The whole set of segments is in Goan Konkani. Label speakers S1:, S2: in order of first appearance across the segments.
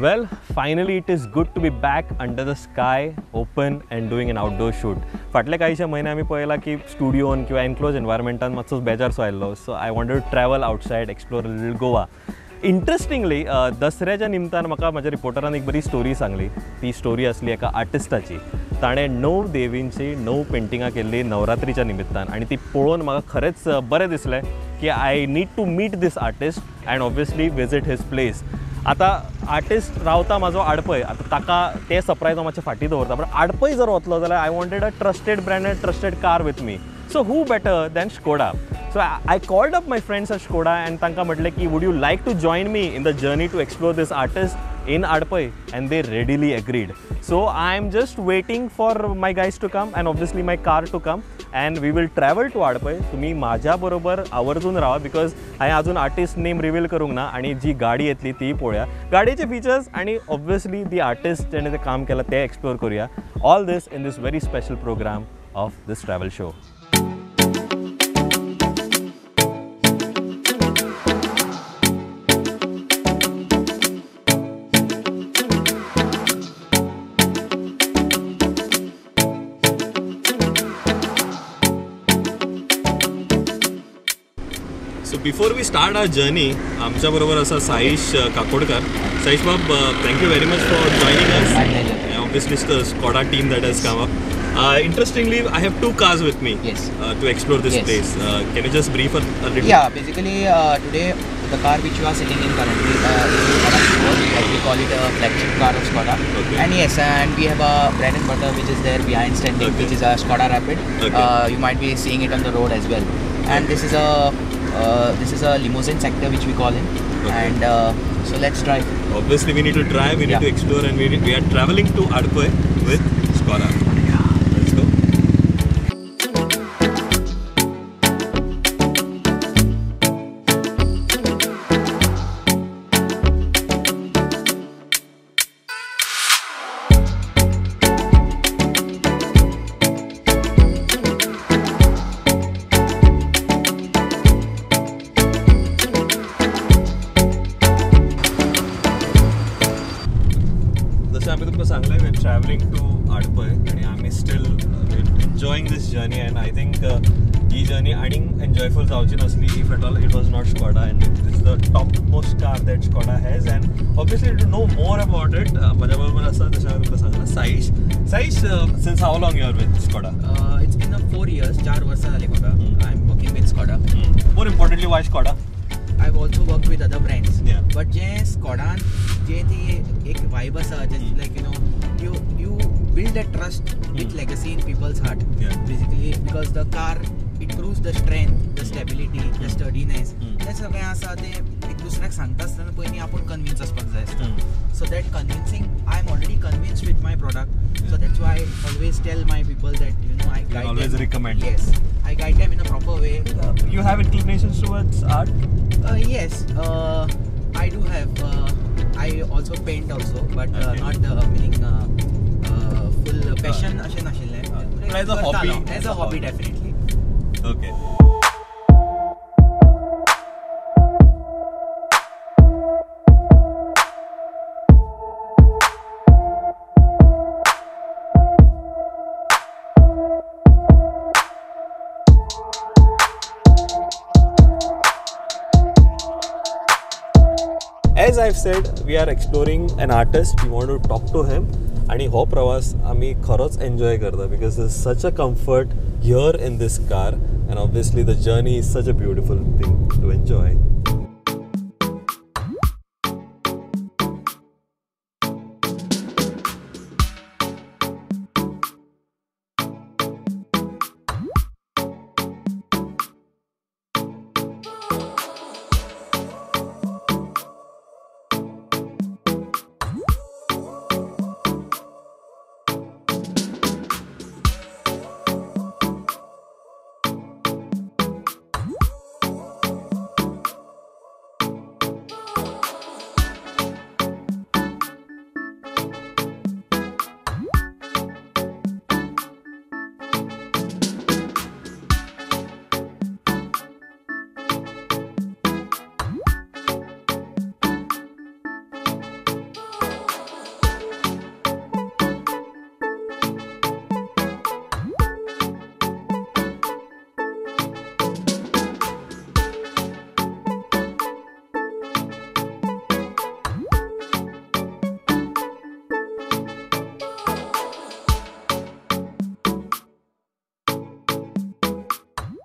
S1: Well, finally it is good to be back under the sky, open and doing an outdoor shoot. फाटले कांयशे म्हयने आमी पळयला की स्टुडियोन किंवा एनक्लोज एनवायरमेंटान मातसो बेजारसो आयिल्लो. So I wanted to travel outside, explore little Goa. Interestingly दसऱ्याच्या निमतान म्हाका म्हज्या रिपोर्टरान एक बरी स्टोरी सांगली. ती स्टोरी आसली एका आर्टिस्टाची. ताणें 9 देवींची 9 पेंटिंगां केल्ली नवरात्रीच्या निमित्तान आनी ती पळोवन म्हाका खरेंच बरें दिसलें की I need to meet this artist and obviously visit his place. आतां आर्टिस्ट रावता म्हाजो आडपय, आतां ताका तें सरप्रायज हांव मातशें फाटीं दवरता, पण आडपय जर वतलो जाल्यार I wanted a trusted brand and trusted car with me. So who better than Skoda? So I called up my friends at Skoda and तांकां म्हटलें की would you like to join me in the journey to explore this artist in Adpai, and they readily agreed. So I am just waiting for my guys to come and obviously my car to come and we will travel to Adpai. तुम्ही माझ्या बरोबर आवर्जून राहा because हांवें अजून आर्टिस्ट नेम रिवील करूंक ना आनी जी गाडी येतली ती पळोवया, गाडयेचे फीचर्स आनी ऑब्वियसली दी आर्टिस्ट जेणे तें काम केलां तें एक्सप्लोर करूया. All this in this very special program of this travel show. So before we start our journey, आमच्या बरोबर आसा साईश काकोडकर. साईश बाब, thank you very much for joining us.
S2: My pleasure.
S1: And obviously it's the Skoda team that has come up. Interestingly, I have 2 cars with me.
S2: Yes.
S1: To explore this
S2: yes.
S1: place. Can you just brief a little?
S2: Yeah, basically today the car which you are sitting in currently is Skoda Superb, as we call it a flagship car of Skoda.
S1: Okay.
S2: And yes, and we have a bread and butter which is there behind standing,
S1: okay,
S2: which is a Skoda Rapid.
S1: Okay.
S2: You might be seeing it on the road as well. And this is a limousine sector which we call it.
S1: Okay.
S2: And so let's drive.
S1: Obviously we need to drive, we need to explore, and we are traveling to Adpai with Skoda.
S2: Yeah.
S1: Let's go. Traveling to Adpai and I'm still enjoying this journey, and I think he journey adding enjoyable जावची नासली if at all it was not Skoda, and this is the topmost car that Skoda has, and obviously to know more about it माझ्या बरोबर आसा जशें हांवें तुमकां सांगलां Saish. Saish, since how long you are with Skoda?
S2: It's been 4 years, 4 वर्सां जालीं म्हाका. I am working with Skoda.
S1: More importantly, why Skoda?
S2: I've also worked with other brands.
S1: Yeah.
S2: But J Skoda जे ती एक vibe आसा, just like you know, you build a trust with legacy in people's heart.
S1: Yeah.
S2: Basically because the car, it proves the strength, the stability, the sturdiness. तें सगळें आसा तें एक दुसऱ्याक सांगता आसतना पयलीं आपूण कन्विन्स आसपाक जाय आसता. So that convincing, I am already convinced with my product. So that's why I always tell my people that you know I guide
S1: always
S2: them.
S1: Recommend.
S2: Yes, I guide them in a proper way.
S1: You have inclinations towards art?
S2: Yes, I do have. I also paint also, but
S1: okay,
S2: not meaning full passion अशें नाशिल्लें.
S1: As a hobby.
S2: As a hobby, definitely.
S1: Okay. As I've said, we are exploring an artist. We want to talk to him. आणि हो प्रवास आमी खरोच एन्जॉय करता because there's such a comfort here in this car, and obviously the journey is such a beautiful thing to enjoy.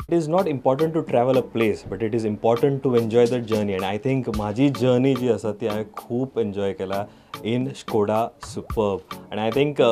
S1: It is not important to travel a place, but it is important to enjoy the journey. And I think म्हाजी जर्नी जी आसा ती हांवें खूब एन्जॉय केला इन स्कोडा सुपर्ब. आनी I think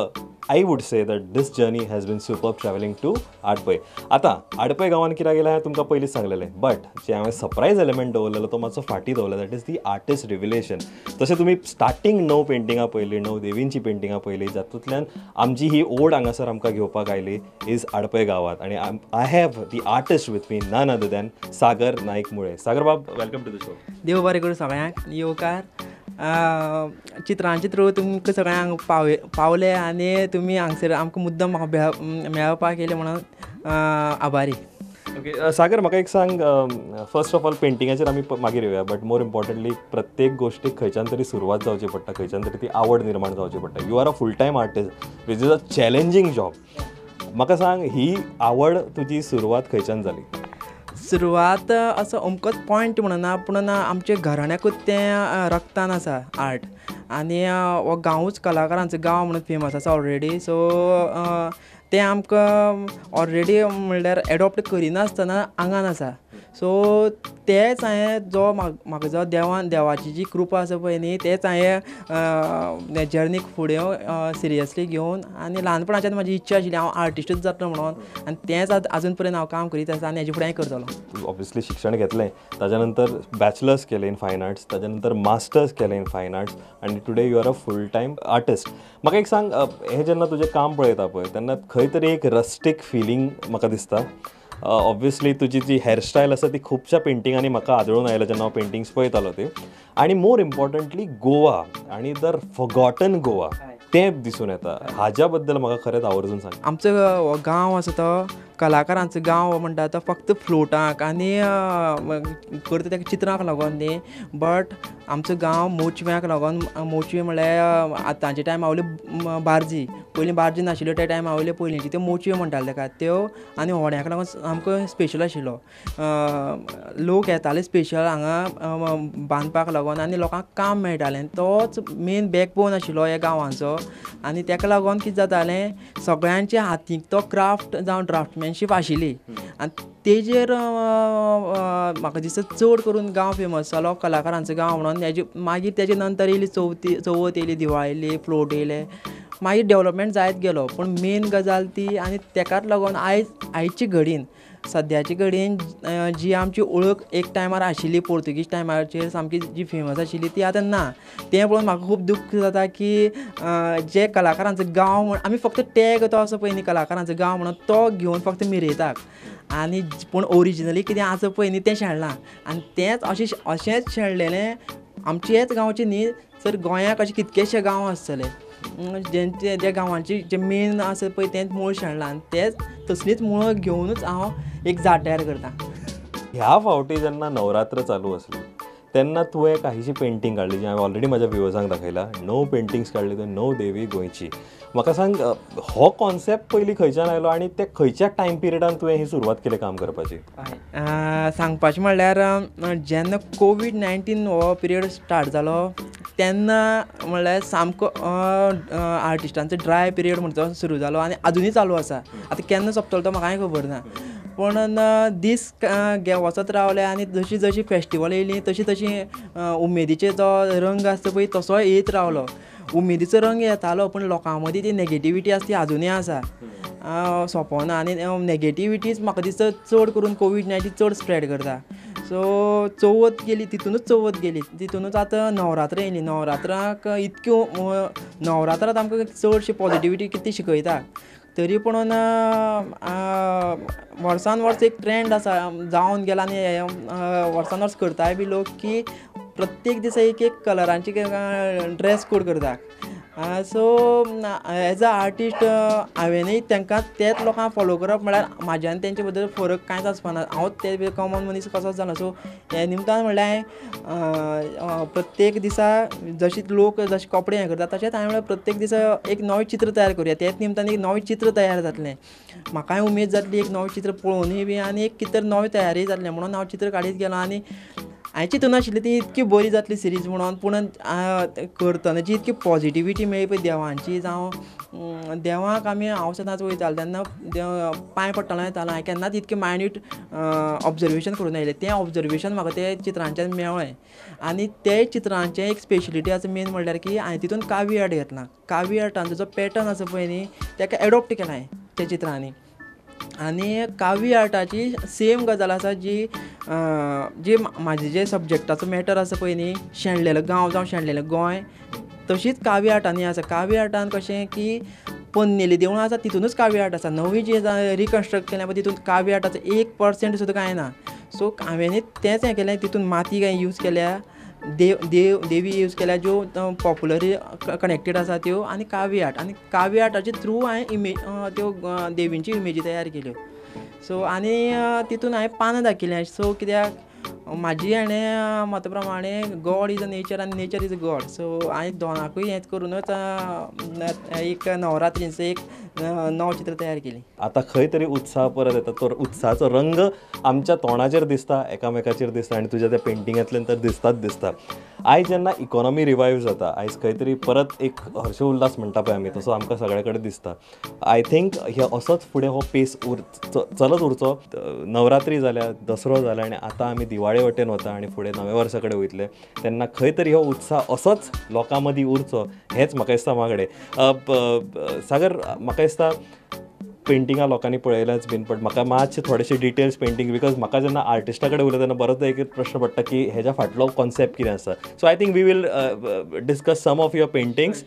S1: I would say that this journey has been superb travelling to Adpai. आतां आडपय गांवान कित्याक गेलें हांवें तुमकां पयलींच सांगलेलें, बट जे हांवें सरप्रायज एलिमेंट दवरलेलो तो मातसो फाटीं दवरला, that is the artist revelation. तशें तुमी स्टार्टींग 9 पेंटिंगां पळयलीं, 9 देवींची पेंटिंगां पळयलीं, जातूंतल्यान आमची ही ओड हांगासर आमकां घेवपाक आयली is आडपय गांवांत. आनी I have the artist with me, none other than Sagar Naik Mule. Sagar बाब, welcome to the show.
S3: देव बरें करूं सगळ्यांक. येवकार. चित्रांचे थ्रू तुमकां सगळ्यांक पावले आनी तुमी हांगसर आमकां मुद्दम म्हाका मेळपाक येयले म्हणून आभारी.
S1: ओके सागर, म्हाका एक सांग, फर्स्ट ऑफ ऑल पेंटिंगाचेर आमी मागीर येवया, बट मोर इम्पॉर्टंटली प्रत्येक गोश्टीक खंयच्यान तरी सुरवात जावची पडटा, खंयच्यान तरी ती आवड निर्माण जावची पडटा. You are a full time artist which is a challenging job. म्हाका सांग, ही आवड तुजी सुरवात खंयच्यान जाली?
S3: सुरवात असो अमकोच पॉयंट म्हणना, पूण आमच्या घराण्याकूच तें रक्तान आसा आर्ट. आनी हो गांवूच कलाकारांचो गांव म्हणून फेमस आसा ऑलरेडी. सो तें आमकां ऑलरेडी म्हणल्यार एडॉप्ट करिनासतना आंगान आसा. सो तेंच हांवें जो म्हाका जो देवान देवाची जी कृपा आसा पळय न्ही, तेंच हांवें जर्नीक फुडें सिरियसली घेवन आनी ल्हानपणाच्यान म्हाजी इच्छा आशिल्ली हांव आर्टिस्टूच जातलो म्हणून, आनी तेंच आजून पर्यंत हांव काम करीत आसा आनी हेजे फुडें करतलो.
S1: ऑब्वियसली शिक्षण घेतलें, ताज्या नंतर बॅचलर्स केलें इन फायन आर्ट्स, ताज्या नंतर मास्टर्स केलें इन फायन आर्ट्स, आनी today you are a full time artist. म्हाका एक सांग, हें जेन्ना तुजें काम पळयता पळय तेन्ना खंय तरी एक रस्टीक फिलींग म्हाका दिसता. ऑब्वियसली तुजी जी हेअरस्टायल आसा ती खुबश्या पेंटिंगांनी म्हाका आदळून आयला जेन्ना हांव पेंटिंग्स पळयतालो ती. आनी मोर इम्पॉर्टंटली गोवा आनी the forgotten Goa तें दिसून येता. हाज्या बद्दल म्हाका खरेंच आवर्जून सांग.
S3: आमचो हो गांव आसा तो कलाकारांचो गांव म्हणटा तो फक्त फ्लोटाक आनी करता त्या चित्रांक लागून न्ही, बट आमचो गांव मोचव्याक लागून. मोचवे म्हळ्यार आतांच्या टायमा वयल्यो बार्जी, पयलीं बार्जी नाशिल्ल्यो त्या टायमा वयल्यो पयलींच्यो त्यो मोचव्यो म्हणटाले ताका त्यो, आनी होड्याक लागून सामको स्पेशल आशिल्लो. लोक येताले स्पेशल हांगा बांदपाक लागून आनी लोकांक काम मेळटालें. तोच मेन बॅकबोन आशिल्लो ह्या गांवांचो. आनी ताका लागून कितें जातालें, सगळ्यांच्या हातीक तो क्राफ्ट जावं ड्राफ्टमॅनशीप आशिल्ली आनी तेजेर म्हाका दिसता चड करून गांव फेमस जालो कलाकारांचो गांव म्हणून. हेजे मागीर तेजे नंतर येयली चवथ येयली, दिवाळी येयली, फ्लोट येयले, मागीर डेवलपमेंट जायत गेलो. पूण मेन गजाल ती, आनी तेकाच लागून आयचे घडीन सद्याचे घडयेन जी आमची ओळख एक टायमार आशिल्ली पोर्तुगीज टायमाचेर सामकी जी फेमस आशिल्ली ती आतां ना. तें पळोवन म्हाका खूब दुख्ख जाता की जे कलाकारांचो गांव म्हण आमी फक्त टॅग तो आसा पळय न्ही कलाकारांचो गांव म्हणून तो घेवन फक्त मिरयतात, आनी पूण ओरिजिनली कितें आसा पळय न्ही तें शेणलां. आनी तेंच अशेंच शेणलेलें आमचेच गांवचें न्ही तर गोंयाक अशे कितकेशे गांव आसतले जेंचे ज्या गांवांची जे मेन आसा पळय तेंच मूळ शेणलां आनी तेंच तसलीच मुळां घेवनूच हांव एक झाड तयार करता.
S1: ह्या फावटी जेन्ना नवरात्र चालू आसली तेन्ना तुवें काहीशी पेंटींग काडली जी हांवें ऑलरेडी म्हाज्या व्युवर्सांक दाखयला. 9 पेंटिंग्स काडली तुवें, 9 देवी गोंयची. म्हाका सांग, हो कॉन्सेप्ट पयलीं खंयच्यान आयलो आनी ते खंयच्या टायम पिरियडान तुवें ही सुरवात केली काम करपाची?
S3: सांगपाचें म्हणल्यार जेन्ना कोवीड-19 हो पिरियड स्टार्ट जालो तेन्ना म्हणल्यार सामको आर्टिस्टांचो ड्राय पिरियड म्हणटा तो सुरू जालो आनी आजुनूय चालू आसा. आतां केन्ना सोंपतलो तो म्हाकाय खबर ना, पूण दीस वचत रावले आनी जशी जशी फेस्टिवल येयली तशी तशी उमेदीचे जो रंग आसता पळय तसोय येयत रावलो. उमेदीचो रंग येतालो पूण लोकां मदीं ती नेगेटिविटी आसा ती आजुनूय आसा, सोंपोना. आनी नेगेटिविटीज म्हाका दिसता चड करून कोवीड-19 चड स्प्रेड करता. सो चवथ गेली तितूनच चवथ गेली, तितूनच आतां नवरात्रां येयली. नवरात्राक इतक्यो नवरात्रांत आमकां चडशी पॉजिटिविटी कितें शिकयता, तरी पुणून वर्सान वर्स एक ट्रेंड आसा जावन गेला आनी वर्सान वर्स करताय बी लोक की प्रत्येक दिसा एक एक कलरांची ड्रेस कोड करता. सो एज अ आर्टिस्ट हांवेंनूय तांकां तेच लोकांक फॉलो करप म्हळ्यार म्हाज्या आनी तेंचे बद्दल फरक कांयच आसपाना. हांव ते कॉमन मनीस कसोच जालो. सो हे निमतान म्हणल्यार प्रत्येक दिसा जशे लोक जशे कपडे हें करता तशेंच हांवें म्हणल्यार प्रत्येक दिसा एक नवें चित्र तयार करुया. तेच निमतान एक नवें चित्र तयार जातलें, म्हाकाय उमेद जातली एक नवें चित्र पळोवनूय बी आनी एक कितें तरी नवें तयारी जातलें म्हणून हांव चित्र काडीत गेलो. आनी हांवें चिंतून आशिल्लें ती इतकी बरी जातली सिरीज म्हणून, पूण करतना जी इतकी पॉजिटिविटी मेळ्ळी पळय देवांची, जावं देवाक आमी हांव सदांच वयतालें तेन्ना पांय पडटलो येतालो, हांवें केन्नाच इतकें मायन्यूट ऑब्जर्वेशन करून आयलें, तें ऑब्जर्वेशन म्हाका ते चित्रांच्यान मेळ्ळें. आनी ते चित्रांचें एक स्पेशलिटी आसा मेन म्हणल्यार की हांवें तितून कावी आर्ट घेतलां, कावी आर्टांचो जो पॅटर्न आसा पळय न्ही तेका एडॉप्ट केला हांवें त्या चित्रांनी. आनी कावी आर्टाची सेम गजाल आसा जी जी म्हाजे जे सब्जॅक्टाचो मॅटर आसा पळय न्ही, शेणलेलो गांव जावं शेणलेलें गोंय, तशीच कावी आर्टांनी आसा. कावी आर्टान कशें की पन्नेली देवळां आसा तितूनच कावी आर्ट आसा, नवी जी रिकन्स्ट्रक्ट केल्या पळय तितून कावी आर्टाचो 1% सुद्दां कांय ना. सो हांवें तेंच हें केलें, तितून माती कांय यूज केल्या, देव देव देवी यूज केल्या ज्यो पॉपुलरी कनेक्टेड आसा त्यो, आनी कावी आर्ट, आनी कावी आर्टाचे थ्रू हांवें इमेज त्यो देवींची इमेजी तयार केल्यो. सो आनी तितून हांवें पानां दाखयलीं. सो कित्याक म्हाजी हाणें मता प्रमाणे गॉड is a nature आनी nature is a God. So हांवें दोनाकूय हेंच करुनूच एक नवरात्रींचो एक नव चित्र तयार केली.
S1: आतां खंय तरी उत्साह परत येता, तो उत्साहाचो रंग आमच्या तोंडाचेर दिसता, एकामेकाचेर दिसता आनी तुज्या त्या पेंटिंगांतल्यान तर दिसताच दिसता. आयज जेन्ना इकॉनॉमी रिवायव जाता, आयज खंय तरी परत एक हर्षोल्लास म्हणटा पळय आमी, तसो आमकां सगळे कडेन दिसता. I think हे असोच फुडें हो पेस चलत उरचो. नवरात्री जाल्या, दसरो जाला आनी आतां आमी दिवाळे वटेन वता आनी फुडें नव्या वर्सा कडेन वयतले, तेन्ना खंय तरी हो उत्साह असोच लोकां मदीं उरचो हेंच म्हाका दिसता. मागणें सागर, म्हाका दिसता पेंटिंगां लोकांनी पळयल्याच बीन, बट म्हाका मातशे थोडेशे डिटेल्स पेंटींग, because म्हाका जेन्ना आर्टिस्टा कडेन उलयता तेन्ना बरोच एक प्रश्न पडटा की हेज्या फाटलो कॉन्सेप्ट कितें आसा. So I think we will discuss some of your paintings.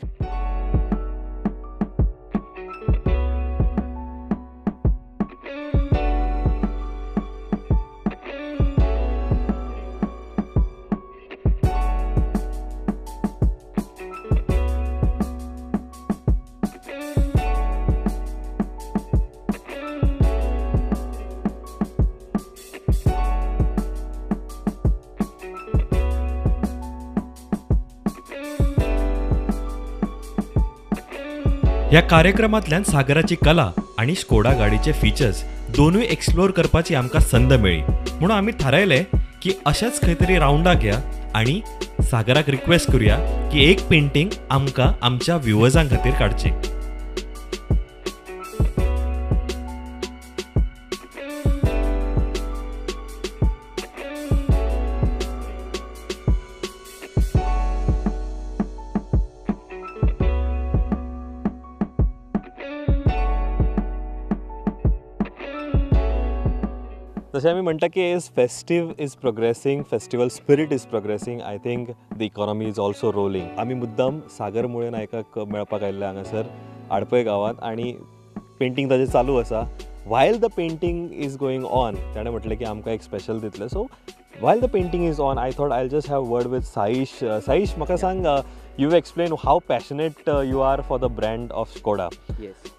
S4: ह्या कार्यक्रमांतल्यान सागराची कला आनी स्कोडा गाडीचे फीचर्स दोनूय एक्सप्लोर करपाची आमकां संद मेळ्ळी. म्हणून आमी थारायलें की अशेंच खंय तरी रावंडाक या आनी सागराक रिक्वेस्ट करूया की एक पेंटींग आमकां आमच्या व्युवर्सां खातीर काडची.
S1: जशें आमी म्हणटा की as festive is progressing, festival spirit is progressing, I think the economy is also rolling. आमी मुद्दाम सागर मुळे नायकाक मेळपाक आयिल्ले हांगासर आडपय गांवांत आनी पेंटींग ताजें चालू आसा. While the painting is going on, ताणें म्हटलें की आमकां एक स्पेशल दितलें. So while the painting is on, I thought I just have word with Saish. Saish, म्हाका सांग, you explain how passionate you are for the brand of Skoda.
S2: Yes.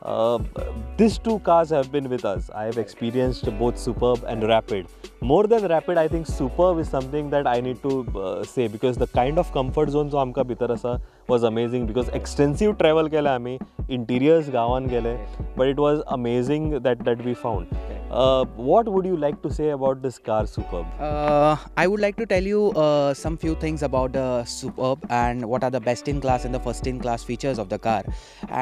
S1: These two cars have been with us. I have experienced both Superb and Rapid. More than Rapid, I think Superb is something that I need to say, because the kind of comfort zone जो आमकां भितर आसा was amazing, because extensive travel केलें आमी, interiors गांवान गेले, but it was amazing that we found. What would you like to say about this car, Superb?
S2: I would like to tell you some few things about the Superb and what are the best in class and the first in class features of the car.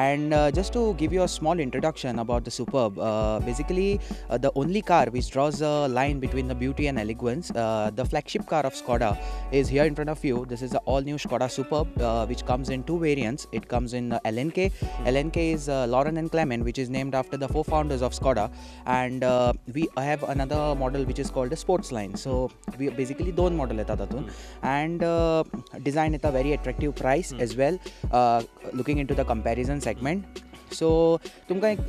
S2: And just to give you a small introduction about the Superb, basically the only car which draws a line between the beauty and elegance, the flagship car of Skoda is here in front of you. This is the all new Skoda Superb, which comes in two variants. It comes in LNK. LNK is Lauren and Clement, which is named after the four founders of Skoda, and we have another model which is called the sports line. So we basically दोन model येतात तातूंत, and design at a very attractive price as well, looking into the comparison segment. So तुमकां एक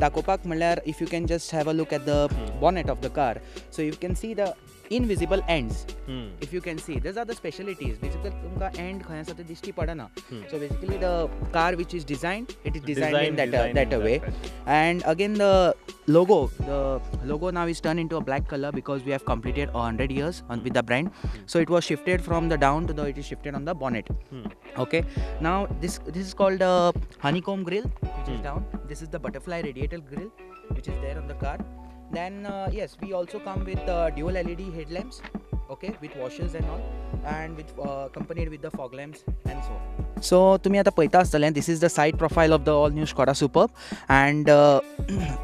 S2: दाखोवपाक म्हणल्यार, if you can just have a look at the bonnet of the car, so you can see the invisible ends. If you can see, these are the specialties. Basically तुमकां end खंय आसा ते दिश्टी पडना. So basically the car which is designed, it is designed in that way. And again the logo now is turned into a black color because we have completed 100 years with the brand. So it was shifted from the down to the, it is shifted on the bonnet. Okay, now this is called a honeycomb grille, which is down. This is the butterfly radiator grille, which is there on the car. Then yes, we also come with dual LED headlamps. okay, with washers and all, and with accompanied with the fog lamps and so. So तुमी आतां पळयता आसतलें, this is the side profile of the all new Skoda Superb, and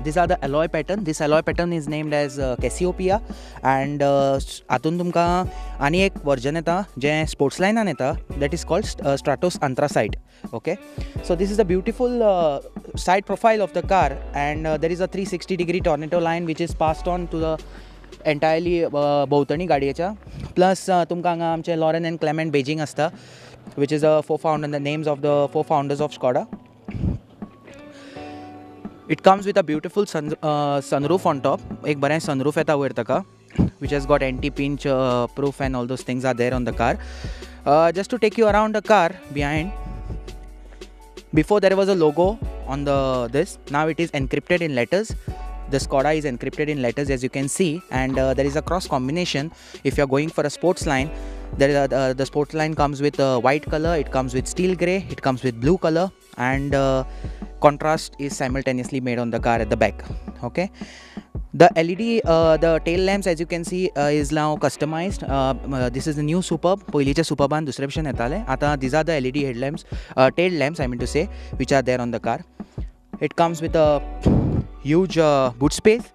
S2: these are the alloy pattern. This alloy pattern is named as Cassiopeia, and हातून तुमकां आनी एक वर्जन येता जें स्पोर्ट्स लायनान येता, that is called Stratos Anthracite. Okay, so this is a beautiful side profile of the car, and there is a 360 degree tornado line which is passed on to the entirely भोंवतणी गाडयेच्या. प्लस तुमकां हांगा आमचें लॉरेन एंड क्लेमेंट बेजिंग आसता, which is a four founder, the names of the four founders of Skoda. It comes with a beautiful sunroof on top. एक बरें sunroof येता वयर ताका, which has got anti-pinch proof and all those things are there on the car. Just to take you around the car behind, before there was a logo on the this, now it is encrypted in letters. The Skoda is encrypted in letters, as you can see, and there is a cross combination. If you are going for a sports line, there is the sports line comes with white color, it comes with steel grey, it comes with blue color, and contrast is simultaneously made on the car at the back. Okay, the LED, the tail lamps, as you can see, is now customized. This is the new Superb. Poyliche Superban dusre bhashen yetale. Ata these are the LED headlamps, tail lamps I mean to say, which are there on the car. It comes with a huge boot space.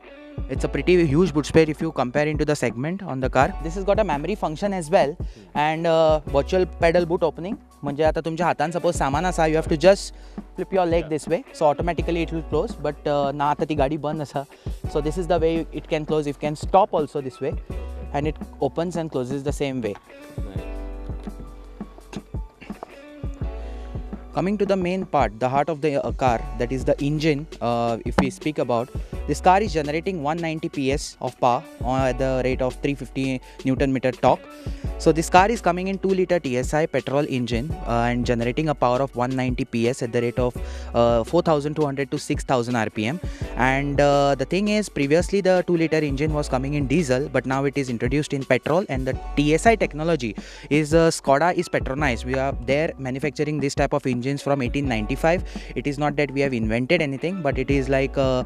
S2: It's a pretty huge boot space if you compare into the segment on the car. This has got a memory function as well, and virtual pedal boot opening. म्हणजे आता तुमच्या हातान सपोज सामान आसा, you have to just flip your leg this way, so automatically it will close. But ना आता ती गाडी बंद आसा, so this is the way it can close. It can stop also this way, and it opens and closes the same way. Coming to the main part, the heart of the car, that is the engine. If we speak about, this car is generating 190 PS of power at the rate of 350 Newton meter torque. So this car is coming in 2 liter TSI petrol engine and generating a power of 190 PS at the rate of 4200 to 6000 RPM. And the thing is, previously the 2 liter engine was coming in diesel, but now it is introduced in petrol, and the TSI technology is Skoda is patronized. We are there manufacturing this type of engines from 1895. It is not that we have invented anything, but it is like a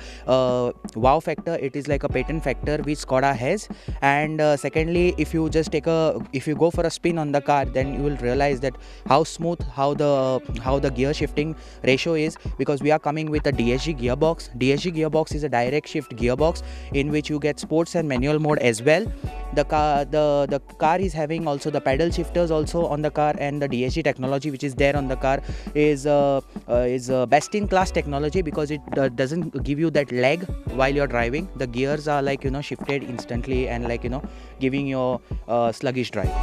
S2: wow factor. It is like a patent factor which Skoda has. And secondly, if you just take a, if you go for a spin on the car, then you will realize that how smooth, how the gear shifting ratio is, because we are coming with a DSG gearbox. DSG gearbox is a direct shift gearbox in which you get sports and manual mode as well. The car is having also the paddle shifters also on the car, and the DSG technology which is there on the car is best in class technology, because it doesn't give you that lag while you're driving. The gears are like, you know, shifted instantly and like, you know, giving your sluggish drive.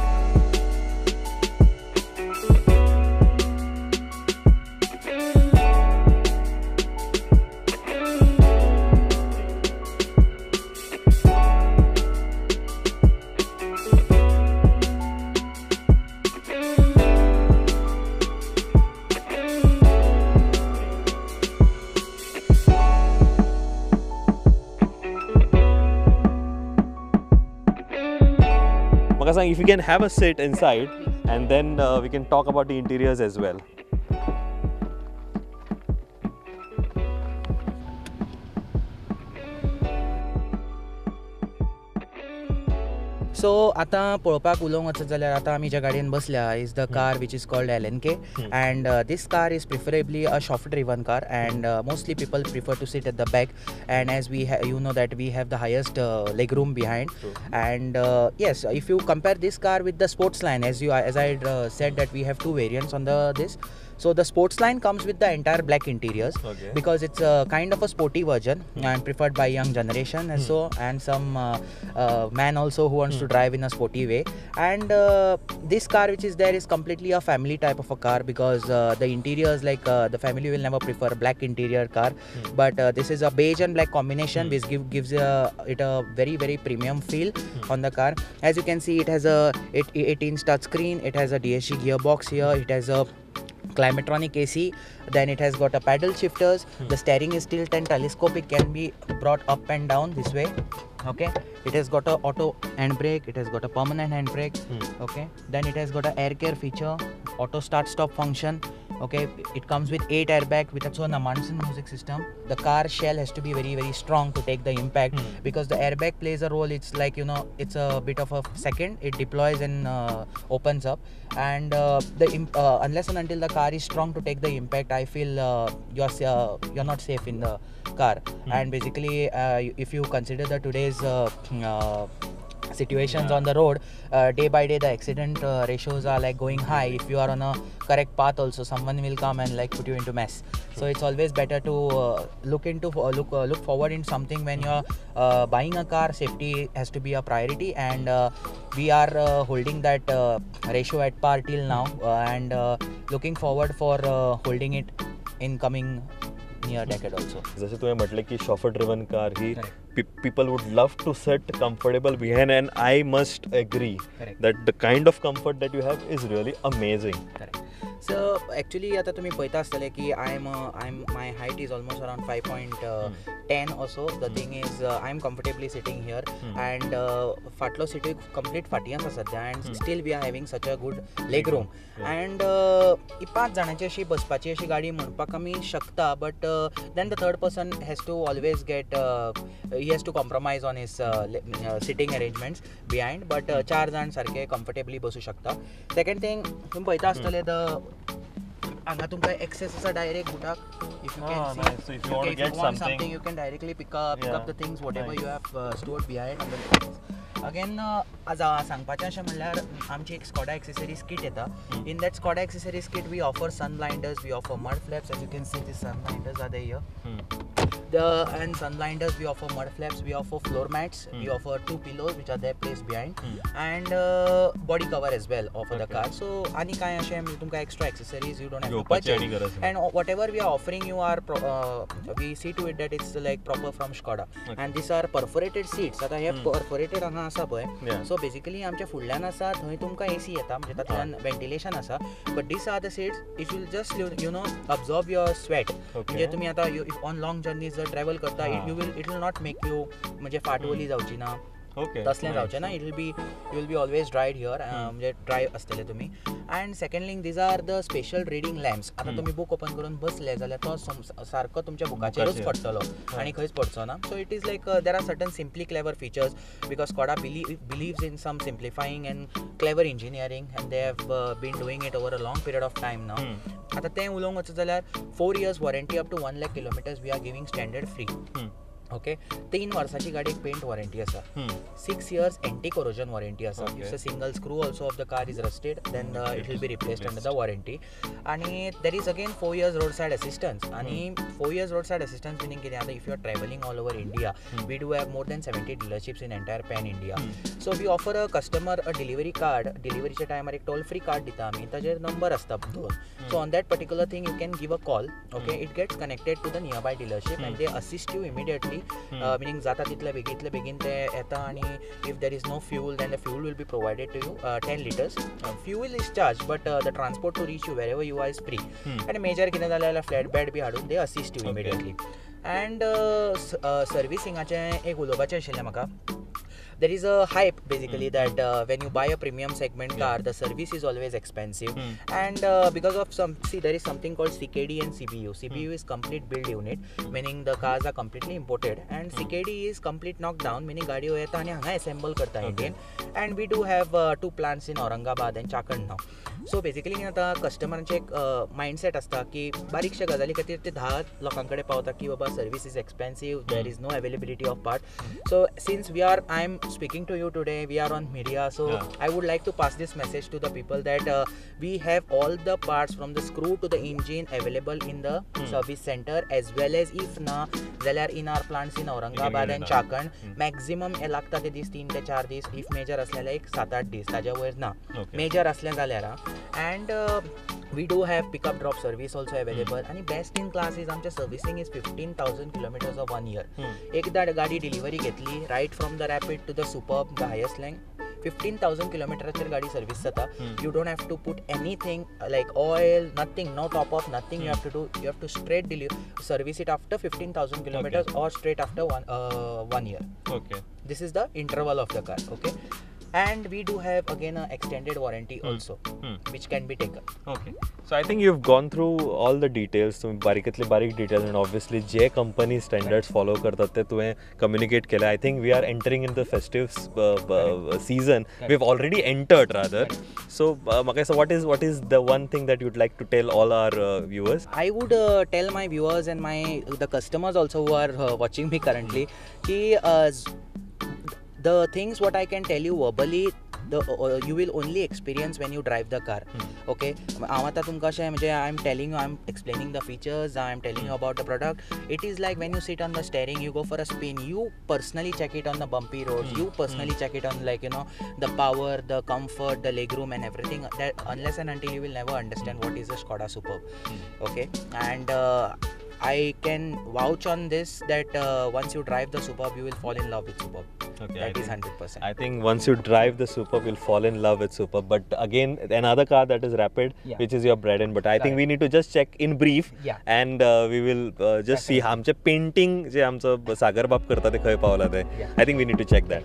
S1: If you can have a sit inside, and then we can talk about the interiors as well.
S2: So आतां पळोवपाक उलोवंक वचत जाल्यार आतां आमी ज्या गाडयेन बसल्या is the car which is called LNK, and this car is preferably a chauffeur driven car, and mostly people prefer to sit at the back, and as we you know that we have the highest leg room behind. And yes, if you compare this car with the sports line, as I said that we have two variants on the this. So the sports line comes with the entire black interiors, okay, because it's a kind of a sporty version and preferred by young generation and so, and some man also who wants to drive in a sporty way. And this car which is there is completely a family type of a car, because the interiors, like the family will never prefer a black interior car, but this is a beige and black combination which gives it a very very premium feel on the car. As you can see, it has a 8-inch touch screen, it has a DSG gearbox here, it has a Climatronic AC, then it has got a paddle shifters, the steering is tilt and telescopic, can be brought up and down this way. Okay, it has got a auto handbrake, it has got a permanent handbrake. Okay, then it has got a air care feature, auto start stop function. Okay, it comes with 8 airbag with its own Amundsen music system. The car shell has to be very very strong to take the impact, because the airbag plays a role. It's like, you know, it's a bit of a second, it deploys and opens up, and unless and until the car is strong to take the impact, I feel you're not safe in the car. And basically if you consider the today's situations on the road, day by day the accident ratios are like going high. If you are on a correct path also, someone will come and like put you into mess. So it's always better to look forward in something when you're buying a car. Safety has to be a priority, and we are holding that ratio at par till now, and looking forward for holding it in coming near decade also.
S1: जसे तुम्ही म्हटले की chauffeur driven car he people would love to sit comfortable behind, and I must agree.
S2: Correct.
S1: That the kind of comfort that you have is really amazing.
S2: Correct. So actually आता तुम्ही पळयता आसतले की I am my height is almost around 5.10 or so. The thing is I am comfortably sitting here, and फाटलो सिटूय कंप्लीट फाटी आसा सद्या, and still we are having such a good leg room. And ही 5 जाणांची अशी बसपाची अशी गाडी म्हणपाक आमी शकता, but then the third person has to always get he has to compromise on his sitting arrangements behind, but 4 जाण सारके comfortably बसू शकता. Second thing, तुम्ही पळयता आसतले the हांगा तुमकां एक्सेस आसा direct बुटाक. If you can see,
S1: so if you want to get
S2: something, you can directly pick up the things whatever you have stored behind. Again सांगपाचें अशें म्हणल्यार आमची एक स्कॉडा एक्सेसरीज किट येता. In that Skoda accessories kit we offer sun blinders, we offer mud flaps. As you can see the sun blinders are there here. And sun blinders, we offer mud flaps, we offer floor mats, we offer 2 pillows which are there placed behind, and body cover as well for the car. So ani kai ashe tumka extra accessories you don't have to purchase, and whatever we are offering you are we see to it that it's like proper from Skoda. And these are perforated seats. Ata हे perforated hanga asa pay. So basically आमच्या फुडल्यान आसा थंय तुमकां AC येता, म्हणजे तातूंतल्यान ventilation आसा, but these are the seats, it will just you know absorb your sweat. म्हणजे तुमी आतां on long journeys जर ट्रॅवल करता, you will it will not make you म्हणजे फाट ओली जावची ना, तसलें जावचें ना. It will be you will be always dried here, म्हणजे ड्राय आसतले तुमी. And secondly these are the special reading lamps. आतां तुमी बूक ओपन करून बसले जाल्यार तो सारको तुमच्या बुकाचेरूच पडटलो आनी खंयच पडचो ना. So it is like there are certain simply clever features because Skoda believes in some simplifying and clever engineering, and they have been doing it over a long period of time now. आतां तें उलोवंक वचत जाल्यार 4 years warranty up to 1 lakh kilometers we are giving standard free. Okay, 3 वर्साची गाडयेक पेंट वॉरंटी आसा, 6 years anti corrosion warranty आसा. If a single screw also of the car is rusted then it will be replaced under the warranty. आनी there is again 4 years road side assistance. आनी 4 years road side assistance meaning कितें, आतां if you are travelling all over India, we do have more than 70 dealerships in entire pan India. So we offer a customer a delivery card. डिलिव्हरीच्या टायमार एक टोल फ्री कार्ड दिता आमी, ताजेर नंबर आसता 2. So on that particular thing you can give a call. Okay, it gets connected to the near by dealership and they assist you immediately. Meaning जाता तितले बेगीन बेगीन ते येता, आनी if there is no fuel then the fuel will be provided to you 10 litres. Fuel is charge, but the transport to reach you wherever you are is free. आनी मेजर कितें जालें जाल्यार फ्लॅट बेड बी हाडून they assist you immediately. And सर्विसिंगाचें एक उलोवपाचें आशिल्लें म्हाका. There is a hype basically that when you buy a premium segment car, the service is always expensive. And because of some, see, there is something called CKD and CBU. CBU is complete build unit, meaning the cars are completely imported, and CKD is complete knockdown, meaning गाडयो येता आनी हांगा assemble करता Indian. And we do have 2 plants in Aurangabad and Chakan now. So basically आतां कस्टमरांचे एक मायंडसेट आसता की बारीकशा गजाली खातीर ते 10 लोकां कडेन पावता की बाबा service is expensive, there is no availability of part. So since we are, I am speaking to you today, we are on media, so I would like to pass this message to the people that we have all the parts from the screw to the engine available in the service center, as well as if na जाल्यार in our plants in Aurangabad and Chakan. Maximum लागता ते दीस 3 ते 4 दीस, if major असले एक 7-8 दीस, ताज्या वयर ना मेजर असले जाल्यार. And we do have pickup drop service also available. आणि बेस्ट इन क्लास is आमचे servicing is 15,000 kilometers of 1 year. एकदा गाडी डिलिव्हरी घेतली, right from the Rapid to the Superb, the highest length, 15,000 किलोमिटराचेर गाडी सर्वीस जाता. You don't have to put anything like oil, nothing, no top up, nothing you have to do. You have to straight service it after 15,000 kilometers or straight after 1 year. Okay, this is the interval of the car. Okay, And we do have again a extended warranty also which can be taken.
S1: Okay, so I think you have gone through all the details, तुमी बारीकेतले बारीक डिटेल्स आनी ऑब्वियसली जे कंपनी स्टँडर्ड्स फॉलो करतात ते तुवें कम्युनिकेट केले. I think we are entering in the festive season, we have already entered rather. So म्हाका दिसता what is the one thing that you'd like to tell all our viewers?
S2: I would tell my viewers and the customers also who are watching me currently ki the things what I can tell you verbally, the you will only experience when you drive the car. Okay, हांव आतां तुमकां अशें म्हणजे I am telling you, I am explaining the features, I am telling you about the product. It is like when you sit on the steering, you go for a spin, you personally check it on the bumpy roads, you personally check it on like you know the power, the comfort, the leg room and everything. That unless and until you will never understand what is a Skoda Superb. Okay, and I can vouch on this that once you drive the Superb, you will fall in love with Superb.
S1: Okay,
S2: that is 100%.
S1: I think once you drive the Superb, you'll fall in love with Superb. But again, another car that is Rapid,
S2: yeah,
S1: which is your bread and butter. I think we need to just check in brief,
S2: yeah,
S1: and we will just see आमचे painting जे आमचं सागर बाब करता ते खंय पावला ते. I think we need to check that.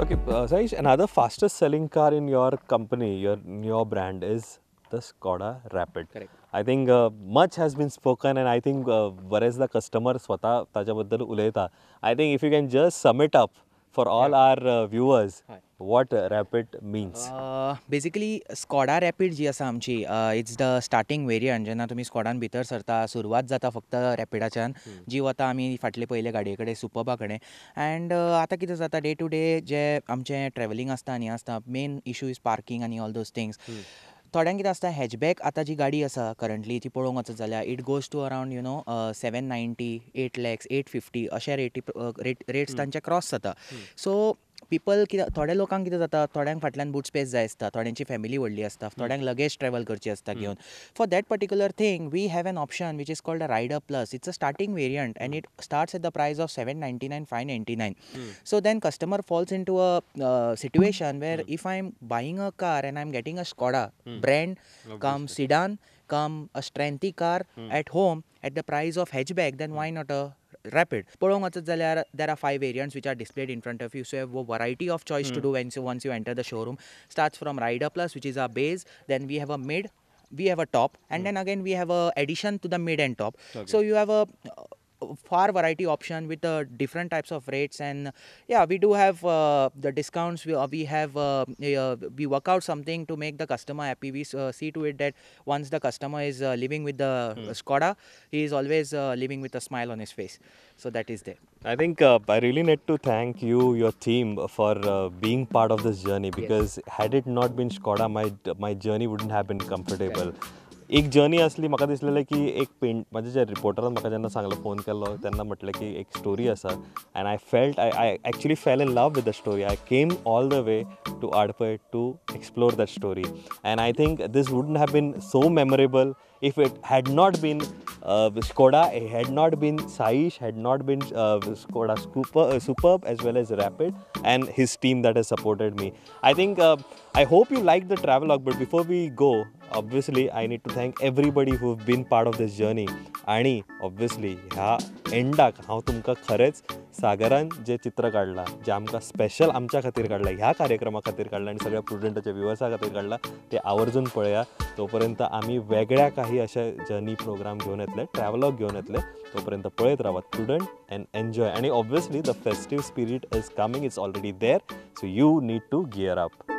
S1: Okay, Saish, another fastest selling car in your company, your brand is the Skoda Rapid.
S2: Correct.
S1: I think much has been spoken and I think बरेचदा customer स्वतः ताच्याबद्दल उलयता. I think if you can just sum it up for all our viewers, what Rapid means.
S2: Basically Skoda Rapid जी आसा आमची, it's the starting variant. जेन्ना तुमी स्कॉडान भितर सरता, सुरवात जाता फक्त रॅपिडाच्यान, जी वता आमी फाटले पयले गाडये कडेन, सुपर्बा कडेन. अँड आतां कितें जाता, डे टू डे जे आमचें ट्रॅवलिंग आसता आनी आसता, मेन इशू is parking आनी ऑल those things. थोड्यांक कितें आसता, हॅचबॅक आतां जी गाडी आसा करंटली ती पळोवंक वचत जाल्यार it goes to around you know 790, 8 lakhs, 850 अशे रेट्स तांचे क्रॉस जाता. सो पिपल कितें, थोड्या लोकांक कितें जाता, थोड्यांक फाटल्यान बूट स्पेस जाय आसता, थोड्यांची फॅमिली व्हडली आसता, थोड्यांक लगेज ट्रॅवल करची आसता घेवन. For that particular thing we have an option which is called a Rider Plus. It's a starting variant and it starts at the price of 799, 599. So then customer falls into a situation where if I am buying a car and I am getting a Skoda brand cum sedan cum a strengthy car at home at the price of hatchback, then why not a Rapid? पळोवंक वचत जाल्यार there are 5 variants which are displayed in front of you. So you have a variety of choice to do once you enter the showroom. Starts from Rider Plus, which is our base, then we have a mid, we have a top, and then again we have a addition to the mid and top.
S1: Okay.
S2: So you have a far variety option with the different types of rates. And yeah, we do have the discounts. We have we work out something to make the customer happy. We see to it that once the customer is living with the Skoda, he is always living with a smile on his face. So that is there.
S1: I think I really need to thank you, your team, for being part of this journey, because
S2: yes,
S1: had it not been Skoda, my journey wouldn't have been comfortable. एक जर्नी आसली, म्हाका दिसलेलें की एक पेंट, म्हाजे जे रिपोर्टरान म्हाका जेन्ना सांगलें, फोन केल्लो तेन्ना म्हटलें की एक स्टोरी आसा, and I felt I actually fell in love with the story. I came all the way to Adpai to explore that story, and I think this wouldn't have been so memorable if it had not been Skoda, it had not been Saish, had not been Skoda Superb as well as Rapid and his team that has supported me. I think I hope you like the travelogue, but before we go, obviously I need to thank everybody who have been part of this journey. आणि obviously ह्या एंडाक हांव तुमकां खरेंच सागरान जें चित्र काडलां, जें आमकां स्पेशल आमच्या खातीर काडलां, ह्या कार्यक्रमा खातीर काडलां आनी सगळ्या प्रुडंटाच्या व्युवर्सा खातीर काडलां, तें आवर्जून पळया. तोपर्यंत आमी वेगळ्या काही अशे जर्नी प्रोग्राम घेवन येतले, ट्रॅवलॉग घेवन येतले. तोपर्यंत पळयत रावात प्रुडंट अँड एन्जॉय. आनी obviously the festive spirit is coming, it's already there, so you need to gear up.